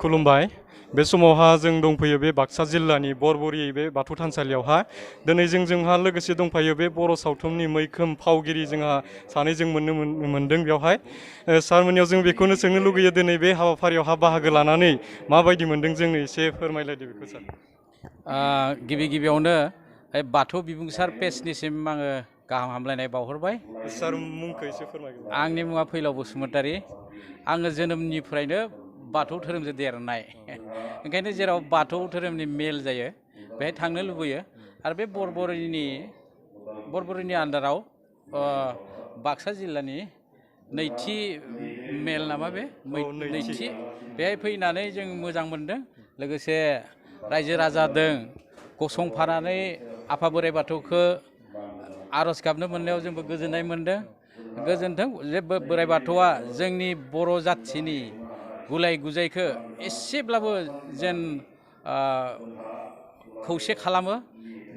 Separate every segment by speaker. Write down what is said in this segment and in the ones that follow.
Speaker 1: खुलुमबाय बे समावहा जों दंफैयो बे बाक्सा जिल्लानि बरबरि बे बाथौ थानसालियावहा दिनै जोंहा लोगोसे दंफायो बे बर' सावथुननि मैखोम फावगिरि जोंहा सानै जों मोनदों बेवहाय सारमोननियाव जों बेखौनो सोंनो लुगैयो दिनै बे हाबाफारियावहा बाहागो लानानै माबायदि मोनदों जोंनो एसे फोरमायलायदो बेखौ सार।
Speaker 2: गिबि गिबियावनो बाथौ बिबुंसार पेजनिसिम आङो गाहाम हामलायनाय बावहरबाय।
Speaker 1: सार मुंखौ एसे फोरमायगोन।
Speaker 2: आंनि मुङा फैलाव बसुमतारी। आङो जोनोमनिफ्रायनो बाथौ धोरोमजों देरनाय ओंखायनो जेराव बाथौ धोरोमनि मेल जायो बेहाय थांनो लुबैयो आरो बे बरबरिनि आन्दाराव बाक्सा जिल्लानि नैथि मेल नामा बे नैथि बेहाय फैनानै जों मोजां मोनदों। लोगोसे रायजो राजाजों गसंफानानै आफा बोराइ बाथौखौ आर'ज गाबनो मोननायाव जोंबो गोजोननाय मोनदों। गोजोन्थों जे बोराइ बाथौआ जोंनि बर' जाथिनि गुलाय गुजायखौ एसेब्लाबो जेन खौसे खालामो।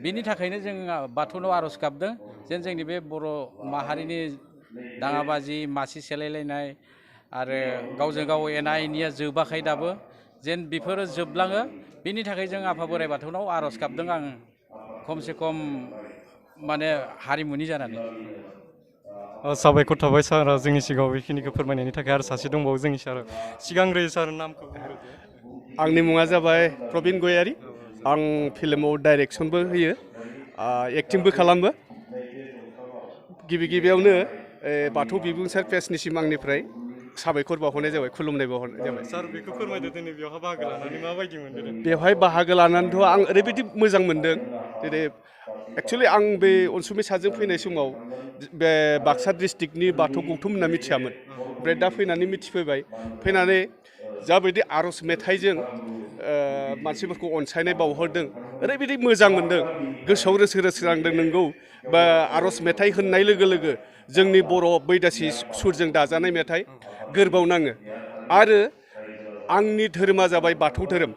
Speaker 2: बिनि थाखायनो जों बाथौनाव आर'ज गाबदों जेन जोंनि बे बर' माहारिनि दाङाबाजि मासि सेलायलायनाय आरो गावजों गाव एना एनिया जोबाखै दाबो जेन बेफोरो जोबलाङो। बिनि थाखाय जों आफा बोराइ बाथौनाव आर'ज गाबदों आं खमसे खम माने हारिमुनि जानानै।
Speaker 1: साबायखर थाबाय सारा जोंनि सिगाङाव बेखिनिखौ फोरमायनायनि थाखाय आरो सासे दंबावो जोंनि सार सिगांग्रोयै सार नामखौ बुंग्रोदो।
Speaker 3: आंनि मुङा जाबाय प्रबिन गयारी। आं फिल्माव डाइरेक्सनबो होयो एक्टिंबो खालामो। गिबियावनो बाथौ बिबुंसार पेजनिसिम आंनिफ्राय साबायखर बावहरनाय जाबाय, खुलुमनाय बावहरनाय जाबाय।
Speaker 1: सार बेखौ फोरमायदो दिनै बेवहाय बाहागो लानानै माबायदि मोनदों?
Speaker 3: बेवहाय बाहागो लानानैथ' आं ओरैबायदि मोजां मोनदों। जेरै एक्सुवेलि आं बे अनसुमै साजों फैनाय समाव बे बाक्सा डिस्ट्रिक्टनि बाथौ गौथुम होनना मिथियामोन। ओमफ्राय दा फैनानै मिथिफैबाय। फैनानै जाबायदि आर'ज मेथाइजों मानसिफोरखौ अनसायनाय बावहरदों ओरैबायदि मोजां मोनदों, गोसोआव रोसो रोसो नांदों। नंगौ बा आर'ज मेथाइ होननाय लोगो लोगो जोंनि बर' बैदासि सुरजों दाजानाय मेथाइ गोरबोआव नाङो। आरो आंनि धोरोमा जाबाय बाथौ धोरोम।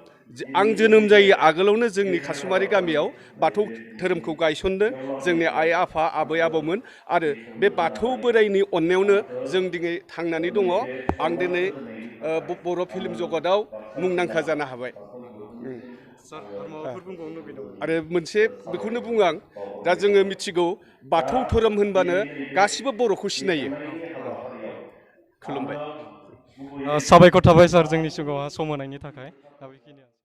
Speaker 3: आं जोनोम जायै आगोलावनो जोंनि खासुमारि गामियाव बाथौ धोरोमखौ गायसनदों जोंनि आइ आफा आबै आबौमोन। आरो बे बाथौ बोराइनि अननायावनो जों दिनै थांनानै दङ। आं दिनै बर' फिल्म जगतआव मुंदांखा जानो हाबाय। आरो मोनसे बेखौनो बुङो आं, दा जोङो मिथिगौ बाथौ धोरोम होनबानो गासिबो बर'खौ सिनायो। खुलुमबाय।
Speaker 1: साबायखर थाबाय सार जोंनि सिगाङाव सम होनायनि थाखाय।